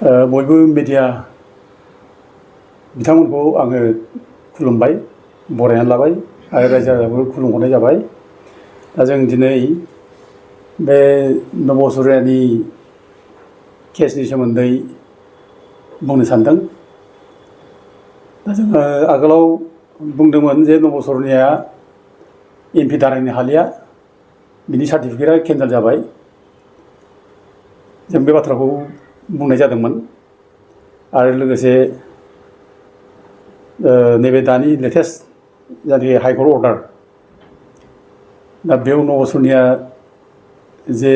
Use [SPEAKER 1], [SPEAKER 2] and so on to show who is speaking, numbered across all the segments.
[SPEAKER 1] बयबो मिडिया बिथांमोनखौ आङो खुलुमबाय, बरायनानै लाबाय आरो रायजो राजाखौबो खुलुमहरनाय जाबाय। दा जों दिनै बे नब'सुरियानि केसनि सोमोन्दै बुंनो सानदों। दा जोङो आगोलाव बुंदोंमोन जे नब'सुरियाया एमपि दारायनो हालिया, बिनि सार्टिफिकेटआ केन्सेल जाबाय। जों बे बाथ्राखौ बुंनाय जादोंमोन आरो लोगोसे नैबे दानि लेटेस्ट जायनाखि हाइकर्ट अर्डार, दा बेयाव नब'सुरिया जे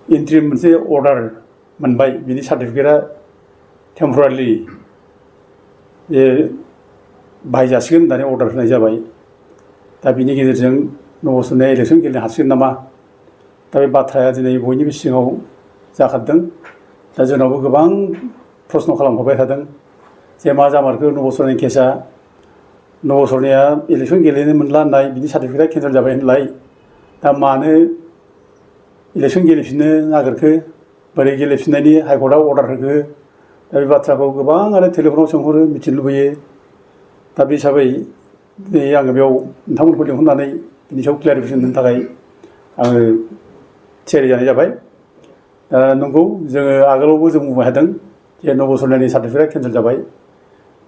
[SPEAKER 1] इन्ट्रिम मोनसे अर्डार मोनबाय, बिनि सार्टिफिकेटआ टेम्परारिलि जे बाहायजासिगोन होननानै अर्डार होनाय जाबाय। दा बिनि गेजेरजों नब'सुरियाया इलेक्सन गेलेनो हासिगोन नामा, दा बे बाथ्राया दिनै बयनिबो सिगाङाव जाखारदों। दा जोंनावबो गोबां प्रश्न खालामहरबाय थादों जे मा जामारखो नब'सुरियानि केसआ, नब'सुरियाया इलेक्सन गेलेनो मोनला होननाय, बिनि सार्टिफिकेटआ केन्सेल जाबाय होनलाय, दा मानो इलेक्सन गेलेफिननो नागिरखो, बोरै गेलेफिननायनि हाइकर्टआ अर्डार होखो, दा बे बाथ्राखौ गोबाङानो टेलिफनाव सोंहरो, मिथिनो लुबैयो। दा बे हिसाबै दिनै आङो बेयाव नोंथांमोनखौ लिंहरनानै बिनि सायाव क्लियारिफिकेसन होनो थाखाय आङो थियारि जानाय जाबाय। नंगौ, जोङो आगोलावबो जों बुंबाय थादों जे नब'सुरियानि सार्टिफिकेटआ केन्सेल जाबाय,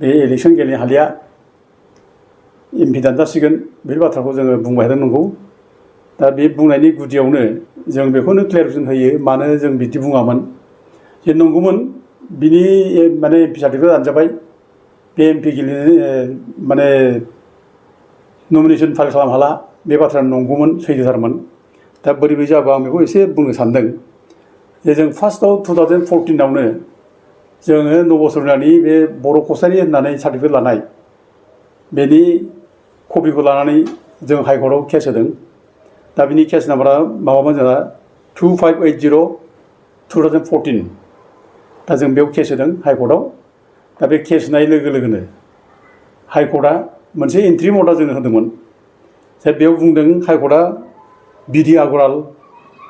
[SPEAKER 1] बे इलेक्सन गेलेनो हालिया, एमपि दानजासिगोन, बे बाथ्राखौ जोङो बुंबाय थादों। नंगौ, दा बे बुंनायनि गुदियावनो जों बेखौनो क्लियारिफिकेसन होयो, मानो जों बिदि बुङामोन जे नंगौमोन बिनि माने एमपि सार्टिफिकेटआ दानजाबाय, बे एमपि गेलेनो माने नमिनेसन फाइल खालामनो हाला, बे बाथ्राया नंगौमोन, सैथोथारमोन। दा बोरै जाबा आं बेखौ एसे बुंनो सानदों जे जों फार्स्टआव 2014आवनो जोङो नब'सुरियानि बे बर' कसारि होननानै सार्टिफिकेट लानाय, बेनि कपिखौ लानानै जों हाइकर्टआव केस होदों। दा बिनि केस नाम्बारा माबामोन जोंहा 2580/2014। दा जों बेयाव केस होदों हाइकर्टआव। दा बे केस होनाय लोगो लोगोनो हाइकर्टआ मोनसे इन्ट्रिम अर्डार जोंनो होदोंमोन। जे बेयाव बुंदों हाइकर्टआ, बिडि आगरवाल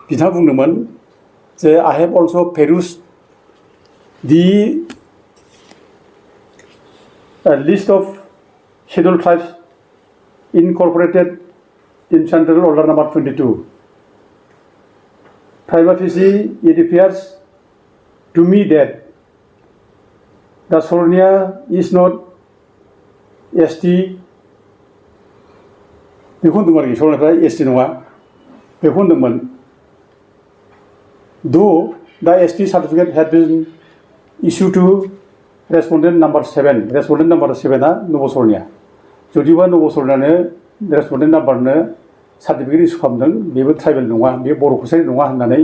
[SPEAKER 1] बिथाङा बुंदोंमोन जे I have also' perused the list of scheduled tribes incorporated in Central Order Number 22. Prima facie, it appears to me that the Sornia is not ST. बेखौ होनदोंमोन आरोखि, सरनियाफ्रा ST नङा, बेखौ होनदोंमोन। Though the ST certificate had been issued to respondent number 7, respondent number 7आ नब'सुरिया, जुदिबा नब'सुरियानो रेसपन्डेन्ट नाम्बारनो सार्टिफिकेट इस्यु खालामदों, बेबो ट्राइबेल नङा, बे बर' कसारि नङा होननानै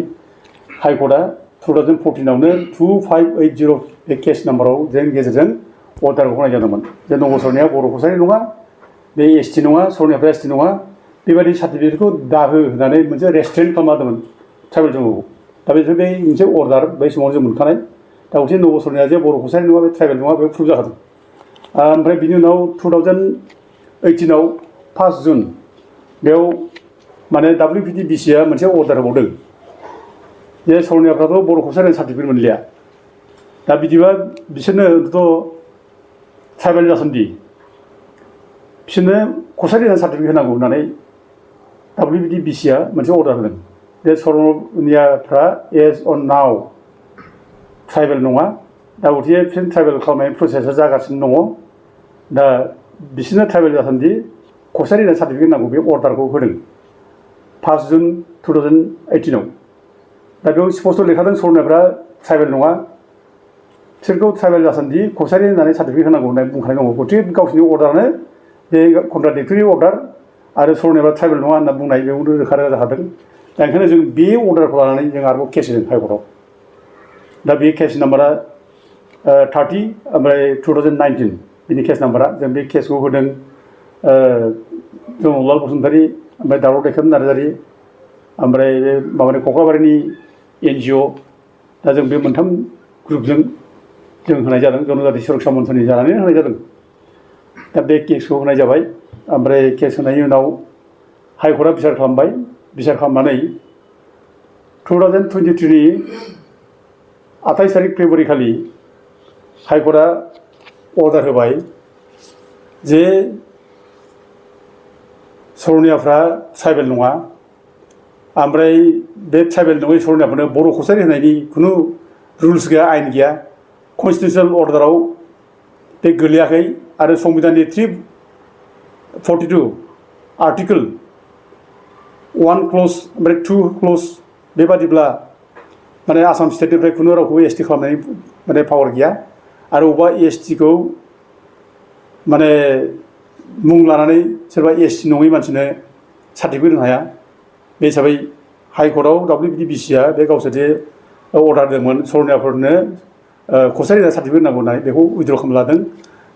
[SPEAKER 1] हाइकर्टआ 2014आवनो 2580 बे केस नाम्बाराव जों गेजेरजों अर्डारखौ होनाय जादोंमोन जे नब'सुरिया बर' कसारि नङा, बे ST नङा, सरनियाफ्रा ST नङा, बेबायदि सार्टिफिकेटखौ दाहो होननानै मोनसे रेस्ट्रिक्ट खालामदोंमोन ट्राइबेल जोंखौ। दा बे मोनसे अर्डार बै समाव जों मोनखानाय। दा गंसे नब'सुरिया जे बर' कसारि नङा, बे ट्राइबेल नङा, बे प्रुभ जाखादों। ओमफ्राय बिनि उनाव 2018आव 5 जुन बेयाव माने WPTBCआ मोनसे अर्डार होबावदों जे सरनियाफ्राथ' बर' कसारिनि सार्टिफिकेट मोनलिया, दा बिदिबा बिसोरनोथ' ट्राइबेल जासोनदि बिसोरनो कसारि सार्टिफिकेट होनांगौ होननानै WPTBCआ मोनसे अर्डार होदों जे सरनियाफ्रा एज अन नाव ट्राइबेल नङा। दा गथिखे बिसोर ट्राइबेल खालामनायनि प्रसेसा जागासिनो दङ। दा बिसोरनो ट्राइबेल जासान्दि कसारि होननाय सार्टिफिकेट नांगौ, बे अर्डारखौ होदों 5 जुन 2018आव। दा बेयाव स्पस्ट लिरखादों सरनियाफ्रा ट्राइबेल नङा, बिसोरखौ ट्राइबेल जासान्दि कसारि होननानै सार्टिफिकेट होनांगौ होननानै बुंखानाय दङ। गथिखे गावसोरनि अर्डारानो बे कन्ट्राडिक्टरि अर्डार आरो सरनियाफ्रा ट्राइबेल नङा होनना बुंनाय, बेयावनो रोखा रोखा जाखादों। दा ओंखायनो जों बे अर्डारखौ लानानै जों आरोबाव केस होदों हाइकर्टआव। दा बे केस नाम्बारा 30 ओमफ्राय 2019 बिनि केस नाम्बारा। जों बे केसखौ होदों जमलाल बसुमतारी, ओमफ्राय दावराव दैखाम नार्जारी, ओमफ्राय बे माबानि कक्लाबारिनि NGO। दा जों बे मोनथाम ग्रुपजों जों होनाय जादों, जनजाति सुरक्षा मन्चनि जानानै होनाय जादों। दा बे केसखौ होनाय जाबाय। ओमफ्राय केस होनायनि उनाव हाइकर्टआ बिसार खालामबाय। बिसार खालामनानै 2023 28 तारिख फेब्रुवारि खालि हाइकर्टआ अर्डार होबाय जे सरनियाफ्रा ट्राइबेल नङा ओमफ्राय बे ट्राइबेल नङै सरनियाफोरनो बर' कसारि होनायनि खुनु रुल्स गैया आयेन गैया कन्स्टिटिउसनेल अर्डाराव बे गोलैयाखै आरो संबिधाननि 342 आर्टिकोल 1 क्लज ओमफ्राय 2 क्लज बेबादिब्ला माने आसाम स्टेटनिफ्राय खुनु रावखौबो एसटि खालामनायनि माने पावार गैया आरो अबेबा एसटिखौ माने मुं लानानै सोरबा एसटि नङै मानसिनो सार्टिफिकेट होनो हाया बे हिसाबै हाइकर्टआव WBDBCआ बे गावसोर जे अर्डार होदोंमोन सरनियाफोरनो कसारि सार्टिफिकेट नांगौ होननाय बेखौ उइद्र' खालामना लादों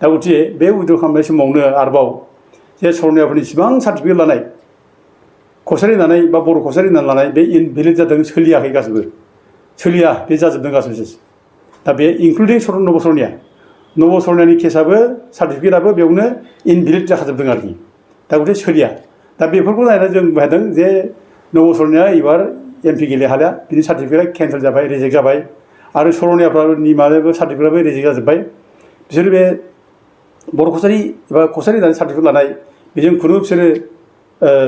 [SPEAKER 1] दा गथिखे बे उइद्र' खालामनाय समावनो आरोबाव जे सरनियाफोरनि सिबां सार्टिफिकेट लानाय कसारि होननानै बा बर' कसारि होननानै लानाय बे इनभेलिड जादों सोलियाखै गासिबो सोलिया बे जाजोबदों गासिबो दा बे इनक्लुडिं नब' सरनियानि केसआबो सार्टिफिकेटआबो बेयावनो इनभेलिड जाखाजोबदों आरोखि दा गथिखे सोलिया दा बेफोरखौ नायनानै जों बुंदों जे नब' सरनिया एबार MP गेले हालिया बिनि सार्टिफिकेटआ केन्सेल जाबाय रिजेक्ट जाबाय आरो सरनियाफोरनि माबायाबो सार्टिफिकेटआबो रिजेक्ट जाजोब्बाय बिसोर बे बर' कसारि एबा कसारि होननानै सार्टिफिकेट लानाय बेजों खुनु बिसोरो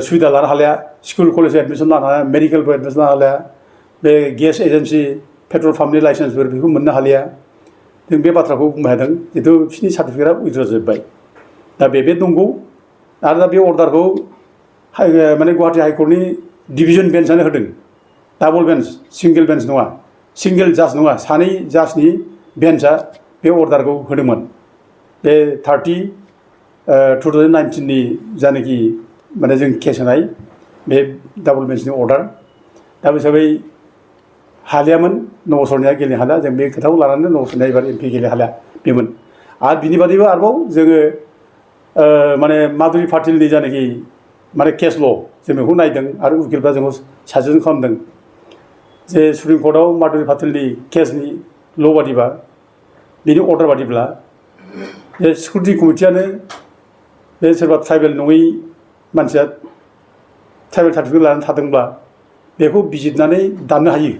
[SPEAKER 1] सुबिदा लानो हालिया स्कुल कलेज एडमिसन लानो हाया मेडिकेलफोर एडमिसन लानो हालिया बे गेस एजेन्सि पेट्रल पाम्पनि लाइसेन्सफोर बेखौ मोननो हालिया जों बे बाथ्राखौ बुंनो हादों जितु बिसोरनि सार्टिफिकेटआ उइद्र' जोब्बाय दा बे नंगौ आरो दा बे अर्डारखौ माने गुवाहाटि हाइकर्टनि डिभिजन बेन्चआनो होदों डाबल बेन्च सिंगेल बेन्च नङा सिंगेल जाज नङा सानै जाजनि बेन्चआ बे अर्डारखौ होदोंमोन बे 30/2019नि जानाखि माने जों केस होनाय बे डाबल बेन्चनि अर्डार दा बे हिसाबै हालियामोन नब' सरनिया गेलेनो हालिया जों बे खोथाखौ लानानै नब' सरनिया एबार MP गेलेनो हालिया बेमोन आरो बिनि बादैबो आरोबाव जोङो माने माधुरि पाटिलनि जानाखि माने केस ल' जों बेखौ नायदों आरो उकिलफ्रा जोंखौ साजेसन खालामदों जे सुप्रिम कर्टआव माधुरि पाटिलनि केसनि ल' बादिबा बिनि अर्डार बादिब्ला बे सिकिउरिटि कमिटियानो बे सोरबा ट्राइबेल नङै मानसिया ट्राइबेल सार्टिफिकेट लानानै थादोंब्ला बेखौ बिजिरनानै दाननो हायो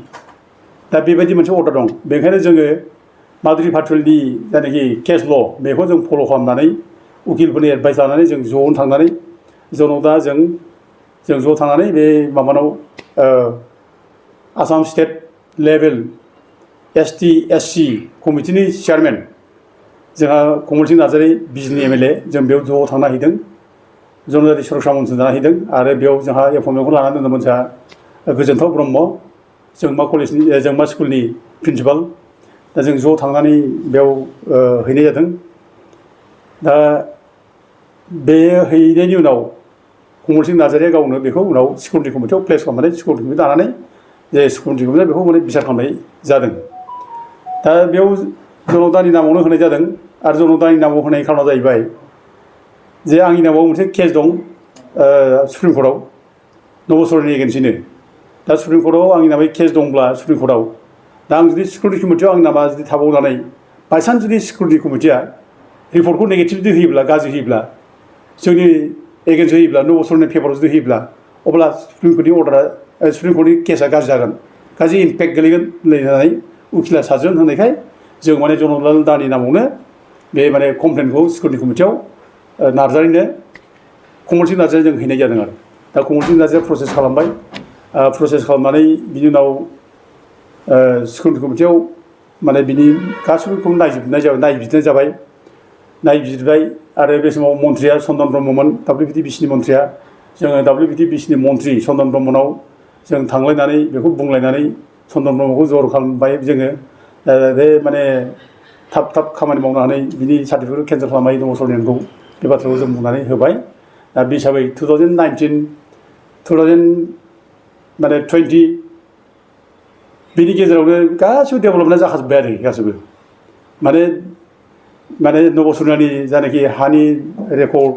[SPEAKER 1] दा बेबायदि मोनसे अर्डार दं बेनिखायनो जोङो माधुरि पाटिलनि जायनाखि केस ल' बेखौ जों फल' खालामनानै उकिलफोरनि एडभाइस लानानै जों ज'नो थांनानै जोंनाव दा जों ज' थांनानै बे माबानाव Assam state level ST SC कमिटिनि चेयारमेन जोंहा कमल सिंह नार्जारि बिजनि MLA जों बेयाव ज' थांना हैदों जनजाति सुरक्षा मन्थ्रि जाना हैदों आरो बेयाव जोंहा एपइन्टमेन्टखौ लानानै दोनदोंमोन जोंहा गोजोनथाव ब्रह्म जोंमा कलेजनि जोंमा स्कुलनि प्रिन्सिपाल दा जों ज' थांनानै बेयाव हैनाय जादों दा बे हैनायनि उनाव कमल सिंह नार्जारिया गावनो बेखौ उनाव सिकिउरिटि कमिटियाव प्लेस खालामनानै सिकिउरिटि कमिटि दानानै जे सिकिउरिटि कमिटिया बेखौ माने बिसार खालामनाय जादों दा बेयाव जनतानि नामावनो होनाय जादों आरो जनतानि नामाव होनायनि खारना जाहैबाय जे आंनि नामाव मोनसे केस दं सुप्रिम कर्टआव नब' सरनिया एगेन्स्टनो दा सुप्रिम कर्टआव आंनि नामै केस दंब्ला सुप्रिम कर्टआव दा आं जुदि सिकिउरिटि कमिटियाव आंनि नामा जुदि थाबावनानै बायसान्स जुदि सिकिउरिटि कमिटिया रिपर्टखौ नेगेटिभ जुदि होयोब्ला गाज्रि होयोब्ला जोंनि एगेन्स्ट होयोब्ला नब' सरनिया फेभराव जुदि होयोब्ला अब्ला सुप्रिम कर्टनि अर्डारा सुप्रिम कर्टनि केसा गाज्रि जागोन गाज्रि इम्पेक्ट गोलैगोन होननानै उकिला साजेसन होनायखाय जों माने जनरलाल दानि नामावनो बे माने कमप्लेनखौ सिकिउरिटि कमिटियाव नार्जारिनो कमल सिंह नार्जारि जों हैनाय जादों आरो दा कमल सिंह नार्जारिया प्रसेस खालामबाय प्रसेस खालामनानै बिनि उनाव सिकिउरिटि कमिटियाव माने बिनि गासैबोखौ नायबिजिरनाय जाबाय नायबिजिरबाय आरो बे समाव मन्थ्रिया चन्दन ब्रह्ममोन WBDBCनि मन्थ्रिया जोङो WBDBCनि मन्थ्रि चन्दन ब्रह्मनाव जों थांलायनानै बेखौ बुंलायनानै चन्दन ब्रह्मखौ जर खालामबाय जोङो बे माने थाब खामानि मावनो हानाय बिनि सार्टिफिकेटखौ केन्सेल खालामबाय नब' सरनियाखौ बे बाथ्राखौ जों बुंनानै होबाय दा बे हिसाबै 2020 बिनि गेजेरावनो गासिबो डेभेलपमेन्टआ जाखाजोब्बाय आरो गासिबो माने नब' सरनियानि जायनाखि हानि रेकर्ड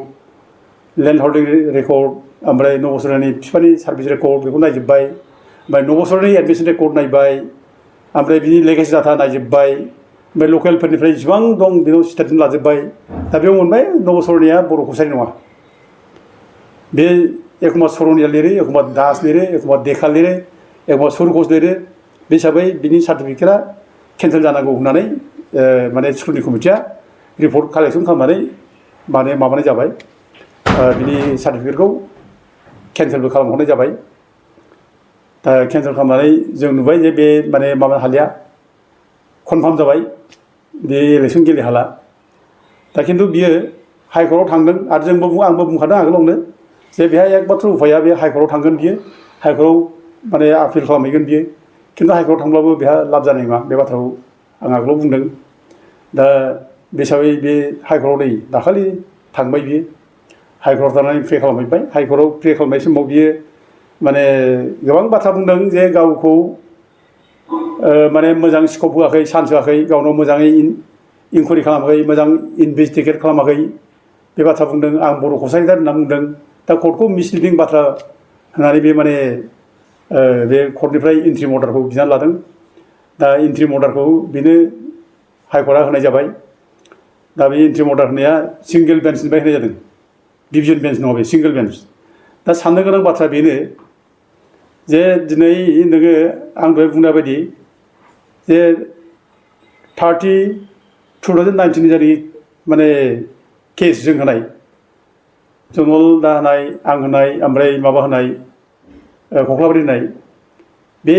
[SPEAKER 1] लेन्ड हल्डिं रेकर्ड ओमफ्राय नब' सरनियानि बिफानि सार्भिस रेकर्ड बेखौ नायजोब्बाय ओमफ्राय नब' सरनियानि एडमिसन रेकर्ड नायबाय ओमफ्राय बिनि लेगेसि डाटा नायजोब्बाय ओमफ्राय लकेलफोरनिफ्राय जेसेबां दं बेनाव स्टेटमेन्ट लाजोब्बाय दा बेयाव मोनबाय नब' सरनिया बर' कसारि नङा बे एखम्बा सरनिया लिरो एखम्बा दास लिरो एखम्बा देखा लिरो एखम्बा सुरघस लिरो बे हिसाबै बिनि सार्टिफिकेटआ केन्सेल जानांगौ होननानै माने स्कुलनि कमिटिया रिपर्ट कालेक्सन खालामनानै माने माबानाय जाबाय बिनि सार्टिफिकेटखौ केन्सेलबो खालामहरनाय जाबाय दा केन्सेल खालामनानै जों नुबाय जे बे माने माबा हालिया कनफार्म जाबाय बे इलेक्सन गेले हाला दा खिन्थु बियो हाइकर्टआव थांदों आरो जोंबो आंबो बुंखादों आगोलावनो जे बेहाय एकमात्र उफाया बे हाइकर्टआव थांगोन बियो हाइकर्टआव माने आपिल खालामहैगोन बियो खिन्थु हाइकर्टआव थांब्लाबो बेहा लाब जानाय नङा बे बाथ्राखौ आं आगोलाव बुंदों दा बे हिसाबै बे हाइकर्टआव नै दाखालि थांबाय बियो हाइकर्टआव थांनानै प्रे खालामहैबाय हाइकर्टआव प्रे खालामनाय समाव बियो माने गोबां बाथ्रा बुंदों जे गावखौ माने मोजां स्कप होआखै चान्स होआखै गावनाव मोजाङै इनकुवारि खालामाखै मोजां इनभेस्टिगेट खालामाखै बे बाथ्रा बुंदों आं बर' कसारिदार होनना बुंदों दा कर्टखौ मिसलिडिं बाथ्रा होनानै बे माने बे कर्टनिफ्राय इन्ट्रिम अर्डारखौ बिनानै लादों दा इन्ट्रिम अर्डारखौ बेनो हाइकर्टआ होनाय जाबाय दा बे इन्ट्रिम अर्डार होनाया सिंगेल बेन्चनिफ्राय होनाय जादों डिभिजन बेन्च नङा बे सिंगेल बेन्च दा साननो गोनां बाथ्रा बेनो जे दिनै नोङो आं दहाय बुंनाय बायदि जे 2019 जारि माने केस जों होनाय जंगल दा होनाय आं होनाय ओमफ्राय माबा होनाय कख्लाबारि होनाय बे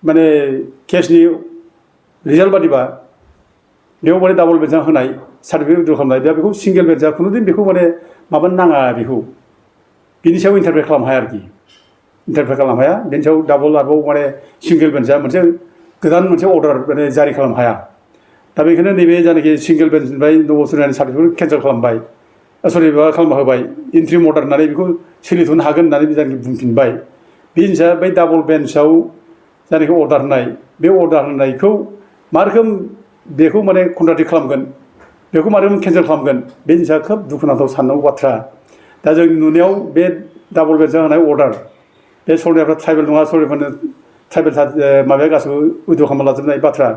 [SPEAKER 1] माने केसनि रिजाल्ट बादिबा बेयाव माने डाबल बेन्चआ होनाय सार्टिफिकेट उइड्र खालामनाय दा बेखौ सिंगेल बेन्चआ खुनुदिन बेखौ माने माबानो नाङा बेखौ बिनि सायाव इन्टारफेयर खालामनो हाया आरोखि इन्टारफेयर खालामनो हाया बेनि सायाव डाबल आरोबाव माने सिंगेल बेन्चआ मोनसे गोदान मोनसे अर्डार माने जारि खालामनो हाया दा बेखायनो नैबे जायनाखि सिंगेल बेन्चनिफ्राय नबसुरनानि सार्टिफिकेट केन्सेल खालामबाय सरि माबा खालामना होबाय इन्ट्रिम अर्डार होननानै बेखौ सोलिथ'नो हागोन होननानै जायनाखि बुंफिनबाय बे जिनिसा बै डाबल बेन्चआव जायनाखि अर्डार होनाय बे अर्डार होनायखौ मा रोखोम बेखौ माने कन्ट्राडिक्ट खालामगोन बेखौ मा रोखोम केन्सेल खालामगोन बे जिनिसा खोब दुखुनांथाव साननांगौ बाथ्रा दा जों नुनायाव बे डाबल बेन्चआव होनाय अर्डार बे सरनायाफ्रा ट्राइबेल नङा सरनायफोरनो ट्राइबेल माबाया गासिबो उइड्र खालामना लाजोबनाय बाथ्रा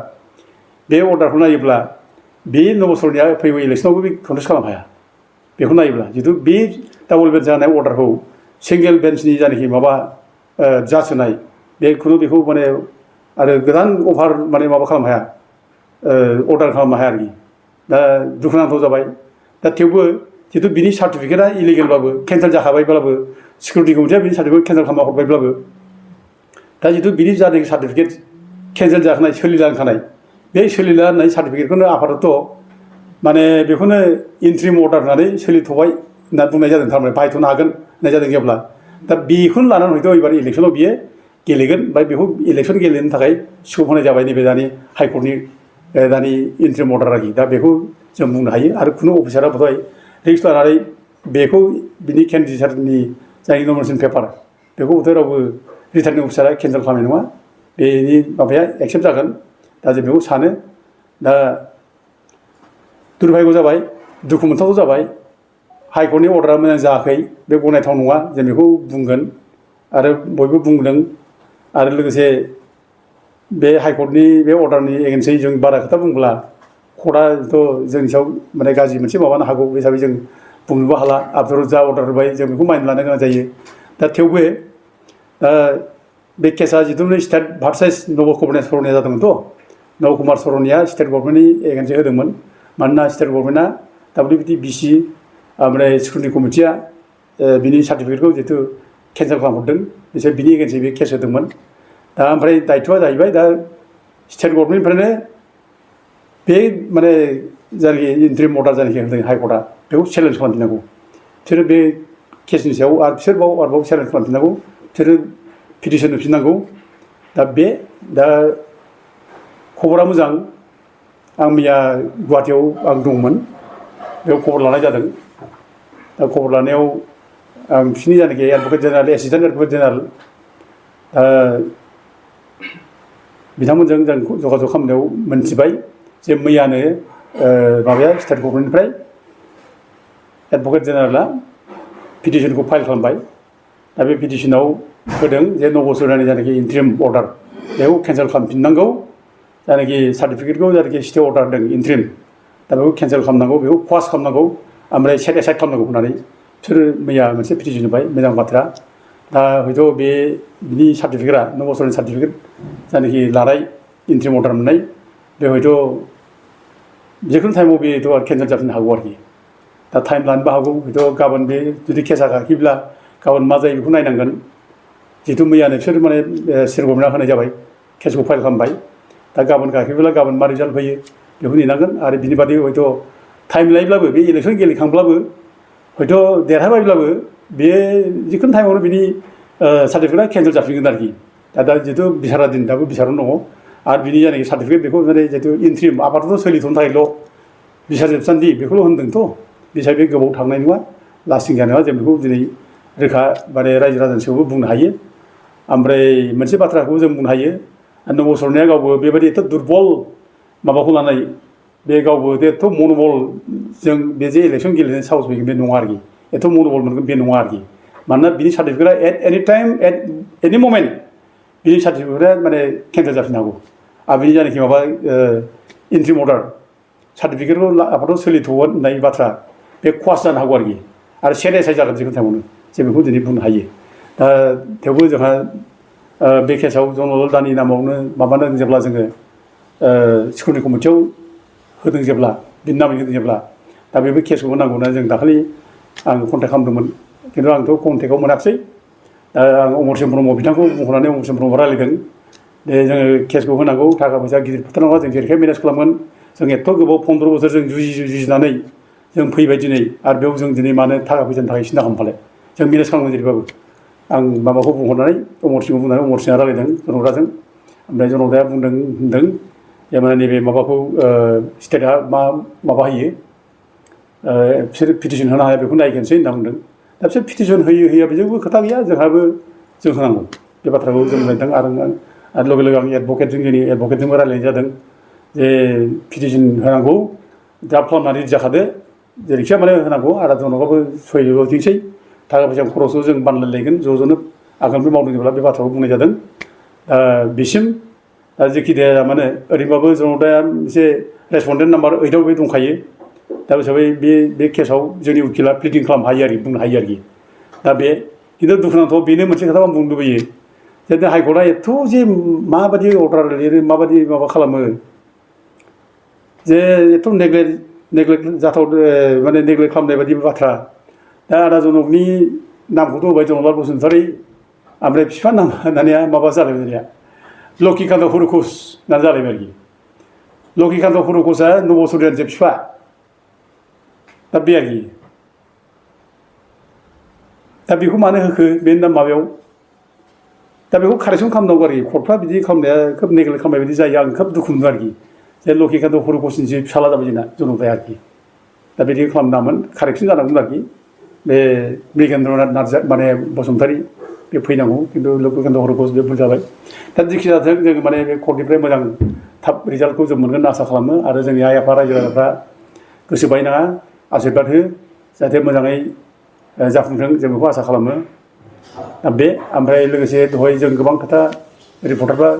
[SPEAKER 1] बे अर्डारखौ नायोब्ला बे नबसरनिया फैगौ इलेक्सनावबो बे कन्टेस्ट खालामनो हाया बेखौ नायोब्ला जितु बे डाबल बेन्च जानाय अर्डारखौ सिंगेल बेन्चनि जायनाखि माबा जाज होनाय बेखौनो बेखौ माने आरो गोदान अभार माने माबा खालामनो हाया अर्डार खालामनो हाया आरोखि दा दुखुनांथाव जाबाय दा थेवबो जितु बिनि सार्टिफिकेटआ इलिगेलबाबो केन्सेल जाखाबायब्लाबो सिकिउरिटि कमिटिया बिनि सार्टिफिकेट केन्सेल खालामना हरबायब्लाबो दा जितु बिनि जानाखि सार्टिफिकेट केन्सेल जाखानाय सोलिलांखानाय बे सोलिलांनाय सार्टिफिकेटखौनो आफादत माने बेखौनो इन्ट्रिम अर्डार होनानै सोलिथ'बाय होनना बुंनाय जादों थारमाने बाहायथ'नो हागोन होननाय जादों जेब्ला दा बेखौनो लानानै हयथ' एबार इलेक्सनाव बियो गेलेगोन ओमफ्राय बेखौ इलेक्सन गेलेनो थाखाय स्कप होनाय जाबाय नैबे दानि हाइकर्टनि दानि इन्ट्रिम अर्डार आरोखि दा बेखौ जों बुंनो हायो आरो खुनु अफिसारा बोधय रिक्स लानानै बेखौ बिनि केन्डिडेटनि जाय नमिनेसन पेपार बेखौ बोधय रावबो रिटार्निं अफिसारा केन्सेल खालामनाय नङा बेनि माबाया एक्सेप्ट जागोन दा जों बेखौ सानो दा दुर्भाग्य जाबाय दुखु मोनथाव जाबाय हाइकर्टनि अर्डारा मोजां जायाखै बे गनायथाव नङा जों बेखौ बुंगोन आरो बयबो बुंदों आरो लोगोसे बे हाइकर्टनि बे अर्डारनि एगेन्स्टै जों बारा खोथा बुंब्ला कर्टआथ' जोंनि सायाव माने गाज्रि मोनसे माबानो हागौ बे हिसाबै जों बुंनोबो हाला आफ्टर जा अर्डार होबाय जों बेखौ मानिना लानो गोनां जायो दा थेवबो बे केसा जिथु स्टेट भार्सेस नब कुमार सरनिया जादोंमोनथ' नब कुमार सरनिया स्टेट गभर्नमेन्टनि एगेन्स्टै होदोंमोन मानोना स्टेट गभर्नमेन्टआ WBC ओमफ्राय स्क्रुटिनि कमिटिया बिनि सार्टिफिकेटखौ जितु केन्सेल खालामहरदों बिसोर बिनि एगेन्स्टै बे केस होदोंमोन दा ओमफ्राय दायथ'आ जाहैबाय दा स्टेट गभर्नमेन्टनिफ्रायनो बे माने जायनाखि इन्ट्रिम अर्डार जायनाखि होदों हाइकर्टआ बेखौ चेलेन्ज खालामफिननांगौ बिसोरो बे केसनि सायाव आरो आरोबाव चेलेन्ज खालामफिननांगौ बिसोरो पिटिसन होफिननांगौ दा खबरा मोजां आं मैया गुवाहाटियाव आं दंमोन बेयाव खबर लानाय जादों दा खबर लानायाव आं बिसोरनि जायनाखि advocate general assistant advocate general बिथांमोनजों जों जगाजग खालामनायाव मोनथिबाय जे मैयानो माबाया स्टेट गभर्नमेन्टनिफ्राय एडभकेट जेनेरेला पिटिसनखौ फाइल खालामबाय दा बे पिटिसनाव होदों जे नबसुरनानि जायनाखि इन्ट्रिम अर्डार बेखौ केन्सेल खालामफिननांगौ जायनाखि सार्टिफिकेटखौ जायनाखि स्टे अर्डार होदों इन्ट्रिम दा बेखौ केन्सेल खालामनांगौ बेखौ क्वास खालामनांगौ ओमफ्राय सेट एसाइड खालामनांगौ होननानै बिसोरो मैया मोनसे पिटिसन होबाय मोजां बाथ्रा दा हयथ' बिनि सार्टिफिकेटआ नबसुरनानि सार्टिफिकेट जायनाखि लानाय इन्ट्रिम अर्डार मोननाय बे हयथ' जिखुनु टाइमाव बेथ' केन्सेल जाफिननो हागौ आरोखि दा टाइम लानोबो हागौ हयथ' गाबोन बे जुदि केसा गाखिब्ला गाबोन मा जायो बेखौ नायनांगोन जिहेतु मैयानो बिसोर माने स्टेट गभर्नमेन्टआ होनाय जाबाय केसखौ फाइल खालामबाय दा गाबोन गाखिब्ला गाबोन मा रिजाल्ट फैयो बेखौ नेनांगोन आरो बिनि बादै हयथ' टाइम लायोब्लाबो बे इलेक्सन गेलेखांब्लाबो हयथ' देरहाबायब्लाबो बेयो जिखुनु टाइमावनो बिनि सार्टिफिकेटआ केन्सेल जाफिनगोन आरोखि दा जिहेतु बिसारा दिन दाबो बिसारावनो दङ आरो बिनि जानाखि सार्टिफिकेट बेखौ माने जिहेतु इन्ट्रिम आपातत' सोलिथ'नो थाखायल' बिसार जोबसान्दि बेखौल' होनदोंथ' बिसार बे गोबाव थांनाय नङा लास्टिं जानाय नङा जों बेखौ दिनै रोखा माने रायजो राजानि सिगाङावबो बुंनो हायो ओमफ्राय मोनसे बाथ्राखौ जों बुंनो हायो नब सरनाया गावबो बेबायदि एथ' दुरबल माबाखौ लानाय बे गावबो एथ' मनबल जों बे जे इलेक्सन गेलेनो साहस फैगोन बे नङा आरोखि एथ' मनबल मोनगोन बे नङा आरोखि मानोना बिनि सार्टिफिकेटआ एट एनि टाइम एट एनि ममेन्ट बिनि सार्टिफिकेटआ माने केन्सेल जाफिननो हागौ आरो बिनि जानाखि माबा इन्ट्रिम अर्डार सार्टिफिकेटखौ आपातत' सोलिथ'गोन होननाय बाथ्रा बे खहासो जानो हागौ आरो सेरेसाय जागोन जिखुनु टाइमावनो जों बेखौ दिनै बुंनो हायो दा थेवबो जोंहा बे केसाव जनरल दानि नामावनो माबादों जेब्ला जोङो सिकिउरिटि कमिटियाव होदों जेब्ला बिनि नामै होदों जेब्ला दा बेबो केसखौ होनांगौना जों दाखालि आं कन्टेक्ट खालामदोंमोन खिन्थु आंथ' कन्टेक्टआव मोनाखिसै दा आं अमरसिं ब्रह्म बिथांखौ बुंहरनानै अमरसिं ब्रह्म रायलायदों दे जोङो केसखौ होनांगौ थाखा फैसा गिदिर फोथार नङा जों जेरैखाय मेनेज खालामगोन जों एथ' गोबाव 15 बोसोर जों जुजिनानै जों फैबाय दिनै आरो बेयाव जों दिनै मानो थाखा फैसानि थाखाय सिन्था खालामफाले जों मेनेज खालामगोन जेरैबाबो आं माबाखौ बुंहरनानै अमरसिंखौ बुंनानै अमरसिंआ रायलायदों जनकराजों ओमफ्राय जनकराया होनदों जे माने नैबे माबाखौ स्टेटआ माबा होयो बिसोर पिटिसन होनो हाया बेखौ नायगोनसै होनना बुंदों दा बिसोर पिटिसन होया बेजोंबो खोथा गैया जोंहाबो जों होनांगौ बे बाथ्राखौ जों रायदों आरो लगे लगे आं एडभकेटजों जोंनि एडभकेटजोंबो रायलायनाय जादों जे पिटिसन होनांगौ दा खालामनानै जाखादो जेरैखिया माने होनांगौ आरो जनकआबो सयजोंसै थाखा फैसा खरसखौ जों बानलायलायगोन ज'नो आगानखौ मावदों जेब्ला बे बाथ्राखौ बुंनाय जादों बिसिम दा जेखि जाया माने ओरैबाबो जनकआ मोनसे रेसपन्डेन्ट नाम्बार 8आव बे दंखायो दा हिसाबै बे केसाव जोंनि उकिला प्लिडिं खालामनो हायो आरोखि बुंनो हायो आरोखि दा बे खिन्थु दुखुनांथाव बेनो मोनसे खोथा आं बुंनो लुबैयो जे हाइकर्टआ एथ' जे माबायदि अर्डार लिरो माबायदि माबा खालामो जे एथ' नेग्लेक्ट जाथाव माने नेग्लेक्ट खालामनाय बायदि बाथ्रा दा आदा जनकनि नामखौथ' होबाय जनकलाल बसुमतारी ओमफ्राय बिफा नाम होननाया माबा जालायबाय दानिया लक्ष्मीकान्त हुरुकस होननानै जालायबाय आरोखि लक्ष्मीकान्त हुरुकसआ नब चौधुरियानिसो बिफा दा बे आरोखि दा बेखौ मानो होखो बे माबायाव दा बेखौ कारेक्सन खालामनांगौ आरोखि कर्टफ्रा बिदि खालामनाया खोब नेग्लेक्ट खालामनाय बायदि जायो आं खोब दुखु मोनदों आरोखि जे लक्ष्मीकान्त हुरुकसनिसो फिसाला जाबाय जोंना जनकदाया आरोखि दा बिदि खालामनांगौमोन कारेक्सन जानांगौमोन आरोखि बे मृगेन्द्रनाथ नार्जारि माने बसुमतारी बे फैनांगौ खिन्थु लक्ष्मीकान्त हुरुकस बे भुल जाबाय दा जेखि जाथों जों माने बे कर्टनिफ्राय मोजां थाब रिजाल्टखौ जों मोनगोन होनना आसा खालामो आरो जोंनि आइ आफा रायजो राजाफ्रा गोसो बायनाङा आशीर्बाद हो जाहाथे मोजाङै जाफुंथों जों बेखौ आसा खालामो दा बे ओमफ्राय लोगोसे दहाय जों गोबां खोथा रिपर्टारफ्रा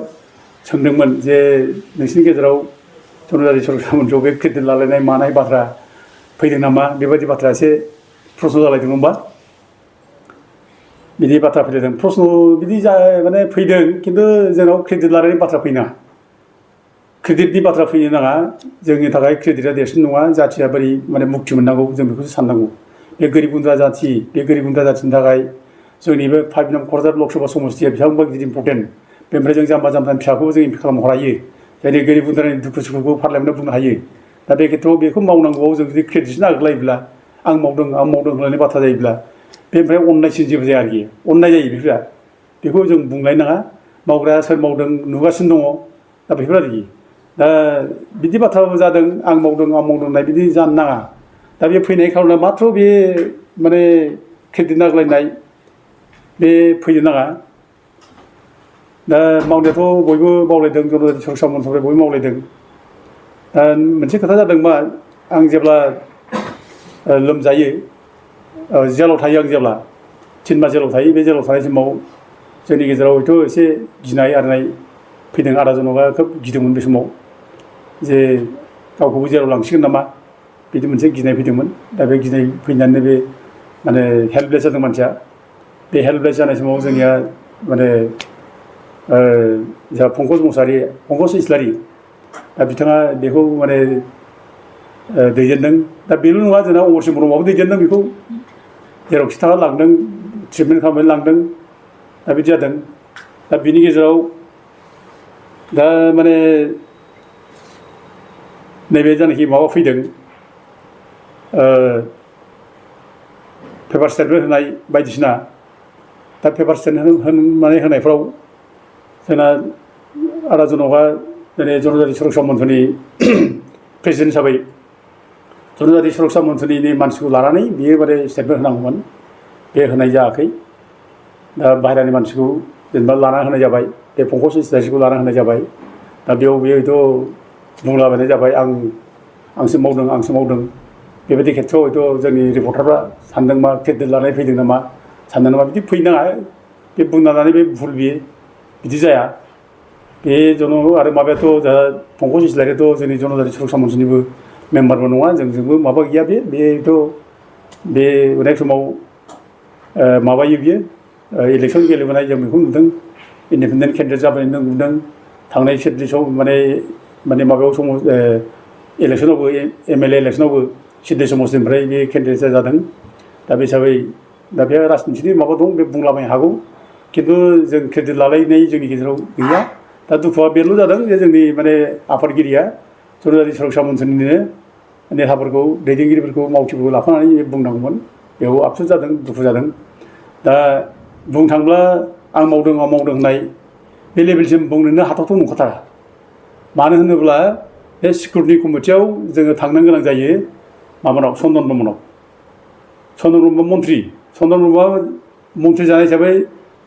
[SPEAKER 1] सोंदोंमोन जे नोंसिनि गेजेराव सनजारि सरकार मन्थ्रियाव बे क्रेडिट लालायनाय मानाय बाथ्रा फैदों नामा बेबायदि बाथ्रा एसे प्रश्न जालायदों होनबा बिदि बाथ्रा फैदों प्रश्न बिदि माने फैदों खिन्थु जोंनाव क्रेडिट लालायनाय बाथ्रा फैना क्रेडिटनि बाथ्रा फैनो नाङा जोंनि थाखाय क्रेडिटआ देरसिन नङा जाथिया बोरै माने मुक्ति मोननांगौ जों बेखौसो साननांगौ बे गोरिब गुन्द्रा जाथि बे गोरिब गुन्द्रा जाथिनि थाखाय जोंनि बे 5 नम्बर क'क्राझार लकसभा समस्तिया बेसेबांबा गिदिर इम्पर्टेन्ट बेनिफ्राय जों जाम्बा जाम्बानि फिसाखौबो जों इमप्रुभ खालामनो हायो जायनि गोरिब गुन्द्रानि दुखु सुखुखौ फारलायनो बुंनो हायो दा बे खेथ्रआव बेखौ मावनांगौआव जों जुदि क्रेडिटसो नागिरलायोब्ला आं मावदों होननानै बाथ्रा जायोब्ला बेनिफ्राय अननायसिन जेबो जाया आरोखि अननाय जायो बेखौ जों बुंलायनो नाङा मावग्राया सोर मावदों नुगासिनो दङ दा बेफोर आरोखि दा बिदि बाथ्राबो जादों आं मावदों होननाय बिदि जानो नाङा दा बे फैनाय खार'ना माथ्र' बे माने क्रेडिट नागिरलायनाय बे फैनो नाङा दा मावनायाथ' बयबो मावलायदों जनजाति सरकार मन्थ्रिफ्रा बयबो मावलायदों दा मोनसे खोथा जादों मा आं जेब्ला लोमजायो जेलाव थायो आं जेब्ला 3 मास जेलाव थायो बे जेलाव थानाय समाव जोंनि गेजेराव हयथ' एसे गिनाय आरनाय फैदों आदा जनकआ खोब गिदोंमोन बे समाव जे गावखौबो जेराव लांसिगोन नामा बिदि मोनसे गिनाय फैदोंमोन दा बे गिनाय फैनानै बे माने हेल्पलेस जादों मानसिया बे हेल्पलेस जानाय समाव जोंनिया माने जा पंकज इस्लारि दा बिथाङा बेखौ माने दैदेनदों दा बेल' नङा जोंना अमरसिं ब्रह्मआबो दैदेनदों बेखौ जेरावखि थाङा लांदों ट्रिटमेन्ट खालामनानै लांदों दा बिदि जादों दा बिनि गेजेराव दा माने नैबे जानाखि माबा फैदों पेपार स्टेटमेन्ट होनाय बायदिसिना दा पेपार स्टेटमेन्ट होनायफ्राव जोंना आदा जनकआ दिनै जनजाति सुरक्षा मन्चनि प्रेसिडेन्ट हिसाबै जनजाति सुरक्षा मन्चनि मानसिखौ लानानै बियो माने स्टेटमेन्ट होनांगौमोन बे होनाय जायाखै दा बाहेरानि मानसिखौ जेनेबा लाना होनाय जाबाय बे पंकज इस्लारिखौ लाना होनाय जाबाय दा बेयाव बेयोथ' बुंलाबायनाय जाबाय आंसो मावदों बेबायदि खेथ्रआव हयथ' जोंनि रिपर्टारफ्रा सानदों मा केन्डिडेट लानाय फैदों नामा सानदों नामा बिदि फैनाङा बे बुंना लानानै बे भुल बिदि जाया बे आरो माबायाथ' जोंहा पंकज इस्लारियाथ' जोंनि जनजाति सुरक्षा मन्चनिबो मेम्बारबो नङा जोंजोंबो माबा गैया बेथ' बे अनेक समाव माबायो बियो इलेक्सन गेलेबोनाय जों बेखौ नुदों इन्डिपेन्डेन्ट केन्डिडेट जाबोनाय नुदों थांनाय सिडलिसआव माने माबायाव समाव इलेक्सनावबो MLA इलेक्सनावबो सिडली समस्टिनिफ्राय बे केन्डिडेट जादों दा बे हिसाबै दा बे राजनितिनि माबा दं बे बुंलाबायनो हागौ खिन्थु जों केन्डिडेट लालायनाय जोंनि गेजेराव गैया दा दुखुआ बेल' जादों जे जोंनि माने आफादगिरिया जनजाति सुरक्षा मन्चनिनो नेताफोरखौ दैदेनगिरिफोरखौ मावथिफोरखौ लाफानानै बुंनांगौमोन बेयाव आफसुस जादों दुखु जादों दा बुंनो थाङोब्ला आं मावदों होननाय बे लेभेलसिम बुंनोनो हाथावथाव नंखाथारा मानो होनोब्ला बे सिकिउरिटि कमिटियाव जोङो थांनो गोनां जायो माबानाव चन्दन ब्रह्म मन्त्रि चन्दन ब्रह्मआ मन्त्रि जानाय हिसाबै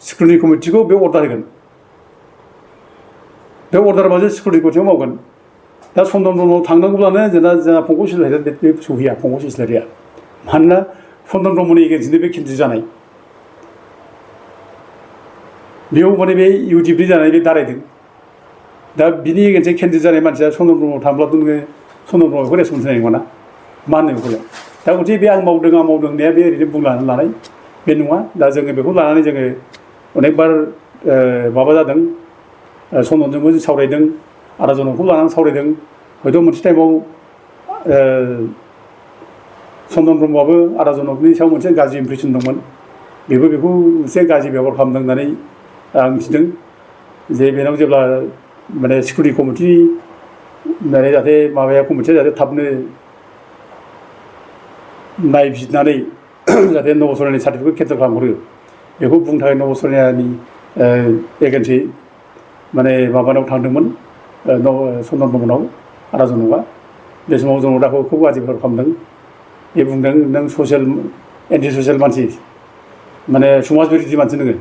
[SPEAKER 1] सिकिउरिटि कमिटिखौ बे अर्डार होगोन बे अर्डार बाजों सिकिउरिटि कमिटियाव मावगोन दा चन्दन ब्रह्मआव थांनांगौब्लानो जोंना पंकज इस्लारिया बे सौहैया पंकज इस्लारिया मानोना चन्दन ब्रह्मनि एगेन्स्टनि बे केन्डिडेट जानाय बेयाव माने बे UDP जानाय बे दारायदों दा बिनि एगेन्स्टै केन्डिडेट जानाय मानसिया चन्दन ब्रह्मआव थांब्लाथ' नोङो चन्दन ब्रह्मखौ रेसपन्स होनाय नङा ना मा होनो बेखौलाय दा गथिखे बे आं मावदों होननाया बे ओरैनो बुंनानै लानाय बे नङा दा जोङो बेखौ लानानै जोङो अनेकबार माबा जादों चन्दनजोंबो जों सावरायदों आदा जनकखौ लानानै सावरायदों हयथ' मोनसे टाइमाव चन्दन ब्रह्मआबो आदा जनकनि सायाव मोनसे गाज्रि इमप्रेसन दंमोन बेखौ मोनसे गाज्रि बेबहार खालामदों होननानै आं मिथिदों जे बेनाव जेब्ला माने सिकिउरिटि कमिटि माने जाहाथे माबाया कमिटिया जाहाथे थाबनो नायबिजिरनानै जाहाथे नब सरनानि सार्टिफिकेट केन्सेल खालामहरो बेखौ बुंनो थाखाय नब सरनानि एगेन्सि माने माबानाव थांदोंमोन चन्दन ब्रह्मनाव आदा जनकआ बे समाव जनकदाखौ खोब गाज्रि बेबहार खालामदों बे बुंदों नों एन्टि ससियेल मानसि माने समाज बिरोधि मानसि नोङो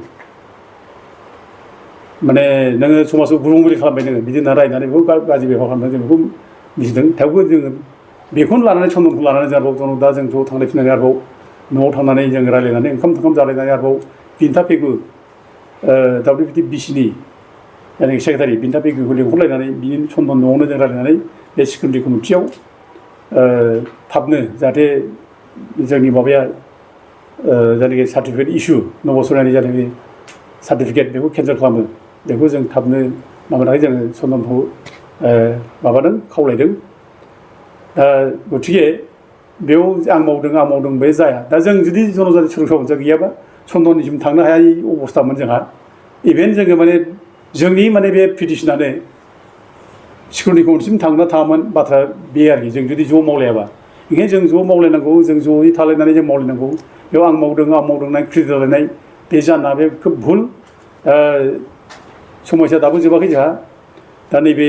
[SPEAKER 1] माने नोङो समाजखौ गुबुंले खालामबाय नोङो बिदि होनना रायनानै बेखौ गाज्रि बेबहार खालामदों जों बेखौ मिथिदों थेवबो जोङो बेखौनो लानानै चन्दनखौ लानानै जों आरोबाव दा जों ज' थांनाय फैनानै आरोबाव न'आव थांनानै जों रायलायनानै ओंखाम जालायनानै आरोबाव बिन्था पेगु WBCनि जायनाखि सेक्रेटारि बिन्था पेगुखौ लिंहरलायनानै बिनि चन्दन न'आवनो जों रायलायनानै बे सिकिउरिटि कमिटियाव थाबनो जाहाथे जोंनि माबाया जायनाखि सार्टिफिकेट इसु नब सरनानि जायनाखि सार्टिफिकेट बेखौ केन्सेल खालामो बेखौ जों थाबनो माबानो थाखाय जोङो चन्दनखौ माबादों खावलायदों दा गथिखे बेयाव आं मावदों बे जाया दा जों जुदि जनजाति सुरक्षा मन्चआ गैयाबा चन्दननिसिम थांनो हायै अबस्थामोन जोंहा इभेन जोङो माने जोंनि माने बे पिटिसनानो सिकिउरिटि कमिटिसिम थाङामोन बाथ्रा बे आरोखि जों जुदि ज' मावलायाबा ओंखायनो जों ज' मावलायनांगौ जों ज'यै थालायनानै जों मावलायनांगौ बेयाव आं मावदों होननाय क्रेडिट लालायनाय बे जाना बे खोब भुल समस्या दाबो जोबाखै जोंहा दा नैबे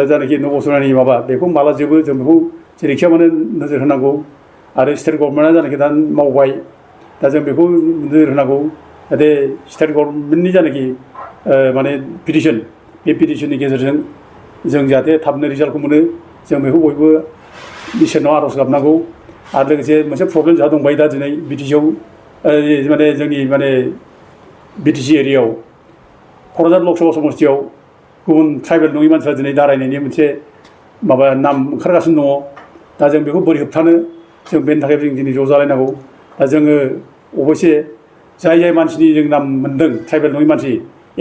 [SPEAKER 1] जायनाखि नब सरनानि माबा बेखौ माला जोबो जों बेखौ जेरैखिया माने नोजोर होनांगौ आरो स्टेट गभर्नमेन्टआ जायनाखि दा मावबाय दा जों बेखौ नोजोर होनांगौ जाहाथे स्टेट गभर्नमेन्टनि जायनाखि माने पिटिसन बे पिटिसननि गेजेरजों जों जाहाथे थाबनो रिजाल्टखौ मोनो जों बेखौ बयबो इसोरनाव आर'ज गाबनांगौ आरो लोगोसे मोनसे प्रब्लेम जोंहा दंबाय दा दिनै BTCआव माने जोंनि माने BTC एरियायाव क'क्राझार लकसभा समस्तियाव गुबुन ट्राइबेल नङि मानसिफ्रा दिनै दारायनायनि मोनसे माबा नाम ओंखारगासिनो दङ दा जों बेखौ बोरै होबथानो जों बेनि थाखाय जों दिनै ज' जालायनांगौ दा जोङो अबयसे जाय मानसिनि जों नाम मोन्दों ट्राइबेल नङि मानसि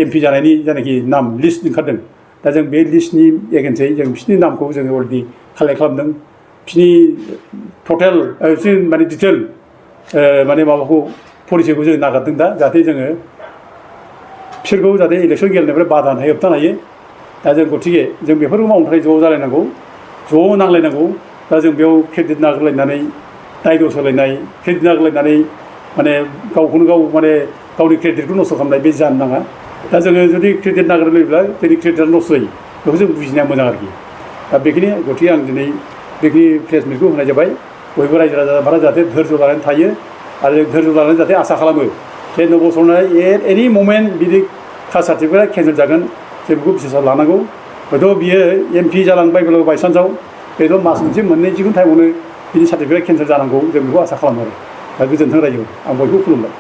[SPEAKER 1] MP जानायनि जायनाखि नाम लिस्ट ओंखारदों दा जों बे लिस्टनि एगेन्स्टै जों बिसोरनि नामखौ जोङो अलरेडि कालेक्ट खालामदों बिसोरनि टटेल माने डिटेल माने माबाखौ परिचयखौ जों नागारदों दा जाहाथे जोङो बिसोरखौ जाहाथे इलेक्सन गेलेनायनिफ्राय बादा होनाय होबथानो हायो दा जों गतिके जों बेफोरखौ मावनो थाखाय ज' जालायनांगौ ज' नांलायनांगौ दा जों बेयाव क्रेडिट नागारलायनानै दाय दस होलायनाय क्रेडिट नागारलायनानै माने गावखौनो गाव माने गावनि क्रेडिटखौ नस्थ' खालामनाय बे जानो नाङा दा जोङो जुदि क्रेडिट नागारलायोब्ला जोंनि क्रेडिटआ नस्थ' जायो बेखौ जों बुजिनाया मोजां आरोखि दा बेखिनि गतिके आं दिनै बेखिनि प्रेस मिटखौ होनाय जाबाय बयबो रायजो राजाफोरा जाहाथे धैर्य लानानै थायो आरो धैर्य लानानै जाहाथे आसा खालामो जे नबसरनाया एनि ममेन्ट बिदि कास्ट सार्टिफिकेटआ केन्सेल जागोन जों बेखौ बिसासाव लानांगौ हयथ' बियो MP जालांबायब्लाबो बायसान्सआव बेथ' मास मोनसे मोननै जिखुनु टाइमावनो बिनि सार्टिफिकेटआ केन्सेल जानांगौ जों बेखौ आसा खालामो आरो दा गोजोन्थों रायजो आं बयखौबो खुलुमबाय